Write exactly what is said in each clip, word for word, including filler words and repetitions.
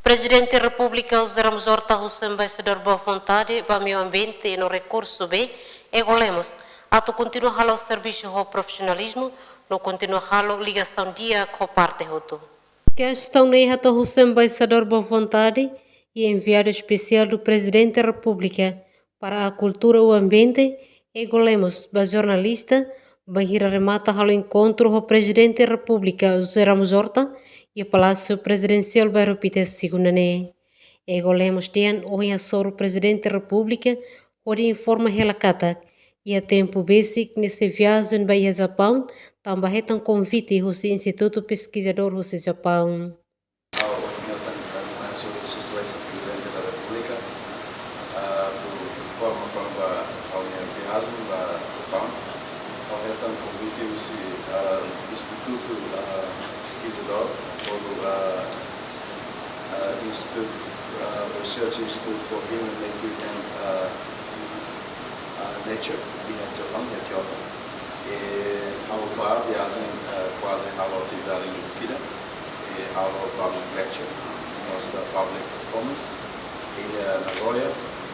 Prezidente Repúblika José Ramos Horta husu Embaixadór Boa Vontade ba Meiu Ambiente no Rekursu Bee, Ego Lemos, atu kontinua halo servisu ho profisionalizmu, no kontinua halo ligasaun di'ak ho parte hotu. Kestaun ne'e hato'o husi Embaixadór Boa Vontade, iha enviadu espesiál do Prezidente Repúblika para a Kultura no Ambiente, Ego Lemos, ba jornalista, bainhira remata halo enkontru ho Prezidente Repúblika José Ramos Horta iha Palásiu Prezidensiál Bairru Pité, segunda ne'e. Ego Lemos dehan ohin hasoru Prezidente Repúblika hodi informa hela katak iha tempu besik nia sei viajen ba iha Japaun, tanba hetan konvite husi Institutu Peskizadór husi Japaun. Ha'u ohin hetan, ah, mai hasoru Sua Exelénsia Prezidente da Repúblika, ah, atu informa kona-ba ha'u-nia viajen ba Japaun. Ha'u hetan konvite husi, ah, Institutu, ah, Peskizadór, ou, ah, ah, Institute, ah, Research Institute for Human Nature and, ah, ah, Nature, iha Japaun, iha Kyoto. I ha'u bá viajen, ah, kuaze halo atividade liuliu ida. I halo public lecture, mós, ah, public performance iha, ah, Nagoya.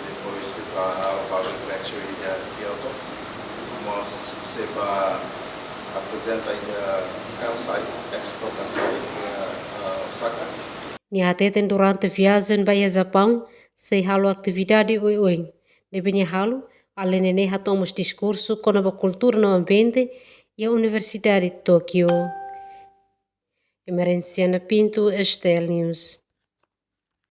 Depois bá halo public lecture iha, ah, Kyoto. Mós sei bá aprezenta iha, ah, Kansai, Expo Kansai iha, ah, Osaka. Nia hateten durante viajen ba iha Japaun sei halo atividade oioin. Ne'ebé nia halo, alende ne'e hato'o mós diskursu kona-ba kultura no ambiente iha Universidade Tókiu. Emerenciana Pinto, S T L News.